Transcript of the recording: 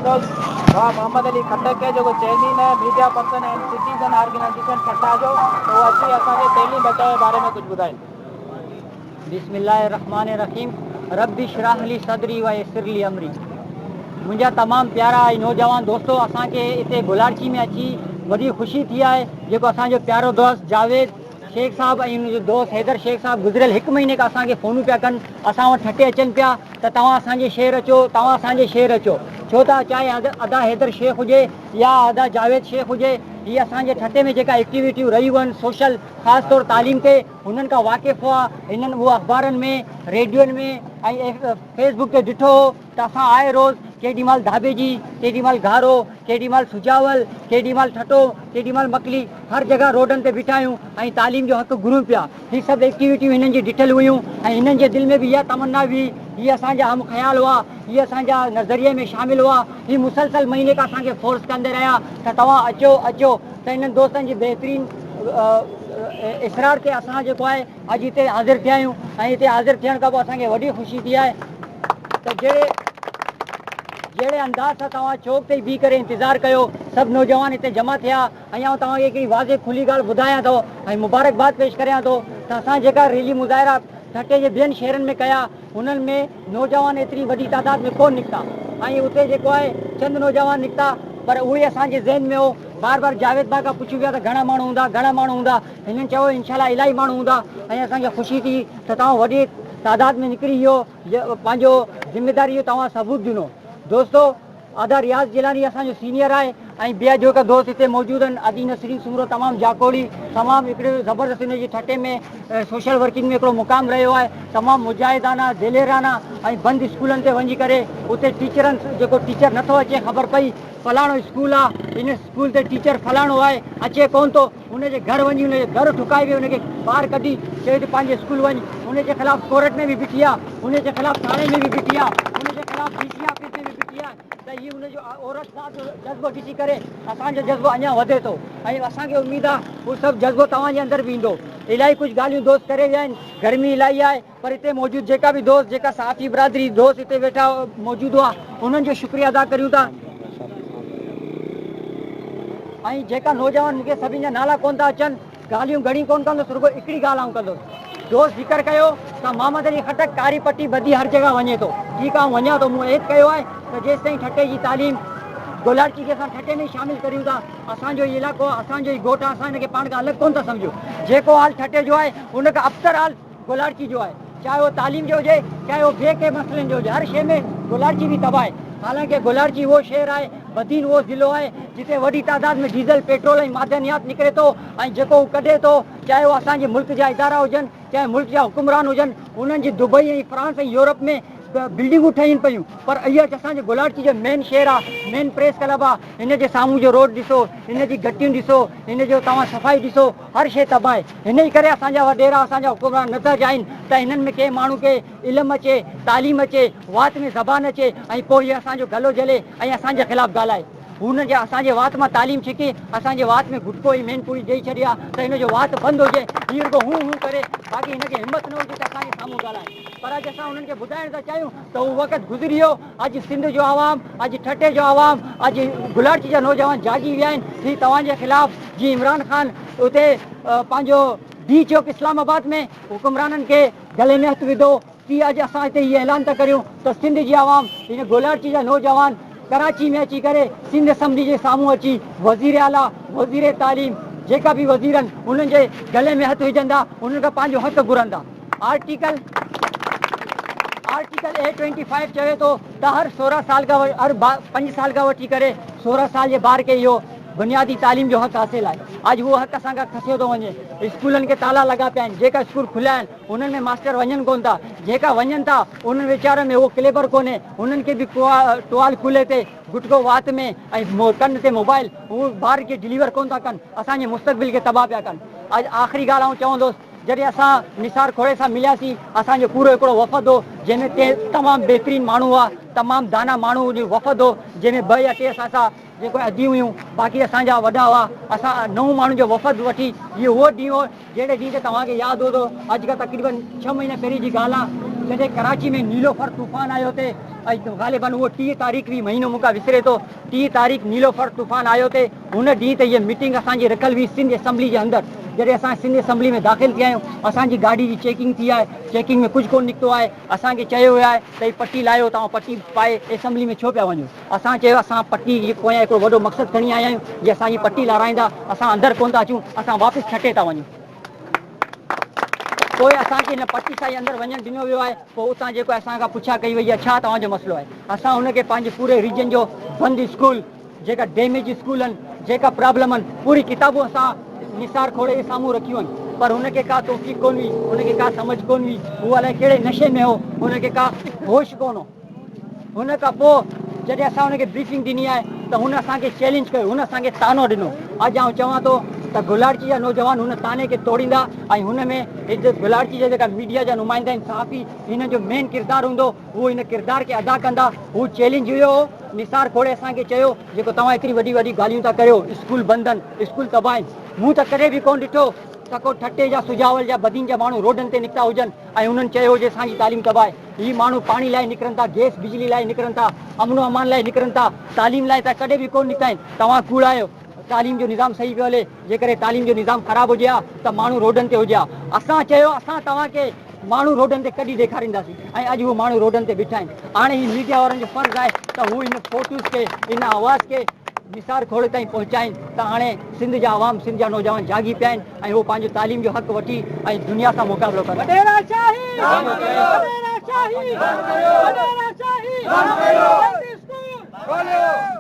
دوست ڀاء محمد علي خٽڪ جيڪو چيئرمين آهي media person and citizen organisation Thatta جو ته هو اچي اسان کي تعليم بچايو جي باري ۾ ڪجهه ٻڌائين. بسم الله الرحمٰن الرحيم رب اشرح لي صدري ويسر لي امري منهنجا تمام پيارا ۽ نوجوان دوستو اسان کي هتي گولاڙچي ۾ اچي وڏي خوشي ٿي آهي جيڪو اسان جو پيارو دوست جاويد شيخ صاحب ۽ ان جو دوست حيدر شيخ صاحب گذريل هڪ مهيني کان اسان کي فونون پيا ڪن اسان وٽ ٺٽي اچن پيا ته توهان اسان جي شهر اچو توهان اسان جي شهر اچو ڇو ته چاهي ادا حيدر شيخ هجي يا ادا جاويد شيخ هجي هي اسان جي ٺٽي ۾ جيڪا ايڪٽيوٽيون رهيون آهن سوشل خاص طور تعليم تي هنن کان واقف هئا هنن اهو اخبارن ۾ ريڊيون ۾ ۽ فيس بڪ تي ڏٺو هو ته اسان آء روز ڪيڏي مهل ڌاٻيجي، ڪيڏي مهل گهارو، ڪيڏي مهل سجاول، ڪيڏي مهل ٺٽو، ڪيڏي مهل مڪلي هر جڳهه روڊن تي بيٺا آهيون ۽ تعليم جو حق گهرون پيا. هي سڀ ايڪٽيوٽيون هنن جي ڏٺل هيون ۽ هنن جي دل ۾ به اها تمنا هئي. هي اسان جا هم خيال هئا، هي اسان جا نظريي ۾ شامل هئا. هي مسلسل مهيني کان اسان کي فورس ڪندي رهيا ته توهان اچو اچو ته هنن دوستن جي بهترين اصرار تي اسان جيڪو آهي اڄ هتي حاضر ٿيا آهيون ۽ هتي حاضر ٿيڻ کان پوء اسان کي وڏي خوشي ٿي آهي ته جهڙي جهڙي انداز سان توهان چوڪ تي بيهي ڪري انتظار ڪيو سڀ نوجوان هتي جمع ٿيا ۽ آئون توهان کي هڪڙي واضح کلي ڳالهه ٻڌايان ٿو ۽ مبارڪباد پيش ڪريان ٿو ته اسان جيڪا ريلي مظاهرا ٺٽي جي ٻين شهرن ۾ ڪيا انهن ۾ نوجوان ايتري وڏي تعداد ۾ ڪونه نڪتا ۽ اتي جيڪو آهي چند نوجوان نڪتا پر اهوئي اسان جي ذهن ۾ هو بار بار جاويد ڀاء کان پڇون پيا ته گهڻا ماڻهو هوندا گهڻا ماڻهو هوندا هنن چيو انشاء الله الاهي ماڻهو هوندا ۽ اسان کي خوشي ٿي ته توهان وڏي تعداد ۾ نڪري اهو پنهنجو ذميداري جو توهان ثبوت ڏنو. دوستو ادا رياض جيلاني اسان جو سينيئر آهي ۽ ٻيا جيڪا دوست هتي موجود آهن ادي نسرين سومرو تمام جاکوڙي تمام هڪڙي زبردست هن جي ٺٽي ۾ سوشل ورڪنگ ۾ هڪڙو مقام رهيو آهي تمام مجاهدانه دليرانه ۽ بند اسڪولن تي وڃي ڪري اتي ٽيچرن جيڪو ٽيچر نٿو اچي خبر پئي فلاڻو اسڪول آهي ان اسڪول تي ٽيچر فلاڻو آهي اچي ڪون ٿو هن جي گهر وڃي هن جو در ٺڪائي وئي هن کي ٻاهر ڪڍي چيو ته پنهنجي اسڪول وڃ هن جي خلاف ڪورٽ ۾ به بيٺي آ هن جي خلاف ٿاڻي ۾ به بيٺي آ هن جي خلاف ڊي سي آفيس ۾ به بيٺي آ ته هي هن جو عورت ذات جو جذبو ڏسي ڪري اسان جو جذبو اڃا وڌي ٿو ۽ اسان کي اميد آ هو سڀ جذبو توهان جي اندر به ايندو الاهي ڪجهه ڳالهيون دوست ڪري ويا آهن گرمي الاهي آهي پر هتي موجود جيڪا به دوست جيڪا صحافي برادري دوست هتي ويٺا موجود هئا انهن جو شڪريه ادا ڪريون ٿا ۽ جيڪا نوجوان مونکي سڀني جا نالا ڪون ٿا اچن ڳالهيون گهڻي ڪون ڪندس رڳو هڪڙي ڳالهه آئون ڪندس دوست ذڪر ڪيو ته محمد علي خٽڪ ڪاري پٽي ٻڌي هر جڳهه وڃي ٿو ٺيڪ آئون وڃان ٿو مون عهد ڪيو آهي ته جيستائين ٺٽي جي تعليم گولاڙچي کي اسان ٺٽي ۾ شامل ڪريون ٿا اسان جو هي علائقو اسان جو هي ڳوٺ آهي اسان هن کي پاڻ کان الڳ ڪون ٿا سمجهون جيڪو حال ٺٽي جو آهي ان کان ابتر حال گولاڙچي جو آهي چاهي اهو تعليم جو هجي چاهي اهو ٻئي ڪنهن مسئلن جو هجي هر شيء ۾ گولاڙچي به تباهه آهي حالانڪه گولاڙچي اهو شهر آهي بدين اهو ضلعو آهي جتي وڏي تعداد ۾ ڊيزل پيٽرول ۽ معدنيات نڪري ٿو ۽ جيڪو هو ڪڍي ٿو چاهي اهو اسان جي ملڪ جا ادارا هجن چاهي ملڪ جا حڪمران هجن انهن جي دبئي ۽ فرانس ۽ يورپ ۾ بلڊنگون ٺهين پيون پر اهو اسان جي گولاڙچي جو مين شهر آهي مين پريس ڪلب آهي هن جي سامهون جو روڊ ڏسو هن جي گهٽيون ڏسو هن جو توهان صفائي ڏسو هر شيء تباهه. هن ئي ڪري اسان جا وڏيرا، اسان جا حڪمران نه ٿا چاهين ته هنن ۾ ڪنهن ماڻهو کي علم اچي، تعليم اچي، وات ۾ زبان اچي ۽ پوء هي اسان جو گلو جهلي ۽ اسان جي خلاف ڳالهائي. هو هنن جي اسان جي وات مان تعليم ڇڪي اسان جي وات ۾ گٽڪو ۽ مين پوري ڏئي ڇڏي ها ته هن جو وات بند هجي، هي رڳو هون هون ڪري، باقي هن کي همت نه هجي ته اسان جي سامهون ڳالهائي. پر اڄ اسان انهن کي ٻڌائڻ ٿا چاهيون ته اهو وقت گذري ويو، اڄ سنڌ جو عوام، اڄ ٺٽي جو عوام، اڄ گلاڙچي جا نوجوان جاڳي ويا آهن، هي توهان جي خلاف جي عمران خان اتي پنهنجو ڊي چوڪ اسلام آباد ۾ حڪمرانن کي گلي ۾ هٿ وڌو ٿي اڄ اسان هتي هي اعلان ٿا ڪريون ته سنڌ جي عوام هن گولاڙچي جا نوجوان ڪراچي ۾ اچي ڪري سنڌ اسيمبلي جي سامهون اچي وزير اعليٰ وزير تعليم جيڪا به وزير آهن انهن جي گلي ۾ هٿ وجهندا انهن کان پنهنجو حق گهرندا آرٽيڪل آرٽيڪل اي 25 چوي ٿو ته هر 16 سال کان هر 5 سال کان وٺي ڪري 16 سال جي ٻار کي اهو بنيادي تعليم جو حق حاصل آهي. اڄ اهو حق اسان کان کسيو ٿو وڃي. اسڪولن کي تالا لڳا پيا آهن. جيڪا اسڪول کليا آهن انهن ۾ ماستر وڃن ڪونه ٿا. جيڪا وڃن ٿا انهن ويچارن ۾ اهو ڪليبر ڪونهي. انهن کي به ٽوال ڪلهي تي، گٽڪو وات ۾ ۽ ڪن تي موبائل هو ٻار کي ڊليور ڪونه ٿا ڪن. اسان جي مستقبل کي تباهه پيا ڪن. اڄ آخري ڳالهه آئون چوندس جڏهن اسان نثار کوڙي سان ملياسين اسان جو پورو هڪڙو وفد هو جنهن ۾ تمام بهترين ماڻهو هئا تمام دانا ماڻهو جو وفد هو جنهن ۾ ٻه يا ٽي اسان سان جيڪو اديون هيون، باقي اسان جا وڏا هئا، اسان نون ماڻهن جو وفد وٺي، هي اهو ڏينهن هو، جهڙي ڏينهن تي توهان کي ياد هوندو، اڄ کان تقريباً ڇهه مهينا پهرين جي ڳالهه آهي. جڏهن ڪراچي ۾ نيلوفر طوفان آيو تي ۽ غالباً اهو 30 تاريخ هئي مهينو مون کان وسري ٿو 30 تاريخ نيلوفر طوفان آيو تي هن ڏينهن ته هيء ميٽنگ اسان جي رکيل هئي سنڌ اسيمبلي جي اندر. جڏهن اسان سنڌ اسيمبلي ۾ داخل ٿيا آهيون، اسان جي گاڏي جي چيڪنگ ٿي آهي، چيڪنگ ۾ ڪجهه ڪونه نڪتو آهي. اسان کي چيو ويو آهي ته هي پٽي لاهيو، توهان پٽي پائي اسيمبلي ۾ ڇو پيا وڃو؟ اسان چيو اسان پٽي جي پويان هڪڙو وڏو مقصد کڻي آيا آهيون، جي اسان جي پٽي لاهرائيندا، اسان اندر ڪونه ٿا اچون، اسان واپس ٺٽي ٿا وڃون. پوء اسان کي هن پٽي سان ئي اندر وڃڻ ڏنو ويو آهي. پوء اتان جيڪو اسان کان پڇا ڪئي وئي آهي، ڇا توهان جو مسئلو آهي؟ اسان هن کي پنهنجي پوري ريجن جو بند اسڪول، جيڪا ڊيميج اسڪول آهن جيڪا پرابلم آهن پوري ڪتابون اسان نثار کوڙي جي سامهون رکيون آهن پر هن کي ڪا توفيق ڪون هئي هن کي ڪا سمجھ ڪون هئي هو الائي ڪهڙي نشي ۾ هو هن کي ڪا هوش ڪون هو هن کان پوء جڏهن اسان هن کي بريفنگ ڏني آهي ته هن اسان کي چئلينج ڪيو هن اسان کي طعنو ڏنو اڄ آئون چوان ٿو ته گولاڙچي جا نوجوان هن طعني کي توڙيندا ۽ هن ۾ گولاڙچي جا جيڪا ميڊيا جا نمائندا آهن صحافي هنن جو مين ڪردار هوندو هو هن ڪردار کي ادا ڪندا هو چئلينج هيو نثار کوڙي اسان کي چيو جيڪو توهان ايتري وڏي وڏي ڳالهيون ٿا ڪريو اسڪول بند آهن اسڪول تباهه آهن مون ته ڪڏهن به ڪونه ڏٺو ته ڪو ٺٽي جا سجاول جا بدين جا ماڻهو روڊن تي نڪتا هجن ۽ انهن چيو هجي اسان جي تعليم تباهه آهي هي ماڻهو پاڻي لاء نڪرن ٿا گئس بجلي لاء نڪرن ٿا امن و امان لاء نڪرن ٿا تعليم لاء ته ڪڏهن به ڪونه نڪتا آهن توهان ڪوڙ آهيو تعليم جو نظام صحيح پيو هلي جيڪڏهن تعليم جو نظام خراب هجي ها ته ماڻهو روڊن تي هجي ها اسان چيو اسان توهان کي ماڻهو روڊن تي ڪڍي ڏيکارينداسين ۽ اڄ هو ماڻهو روڊن تي بيٺا آهن هاڻي هي ميڊيا وارن جو فرض آهي ته هو هن فوٽوز کي هن آواز کي نثار کوڙي تائين پهچائين ته هاڻي سنڌ جا عوام سنڌ جا نوجوان جاڳي پيا آهن ۽ هو پنهنجو تعليم جو حق وٺي ۽ دنيا سان مقابلو ڪن. وڏيرا شاهي وڏيرا شاهي وڏيرا شاهي سنڌ اسڪول.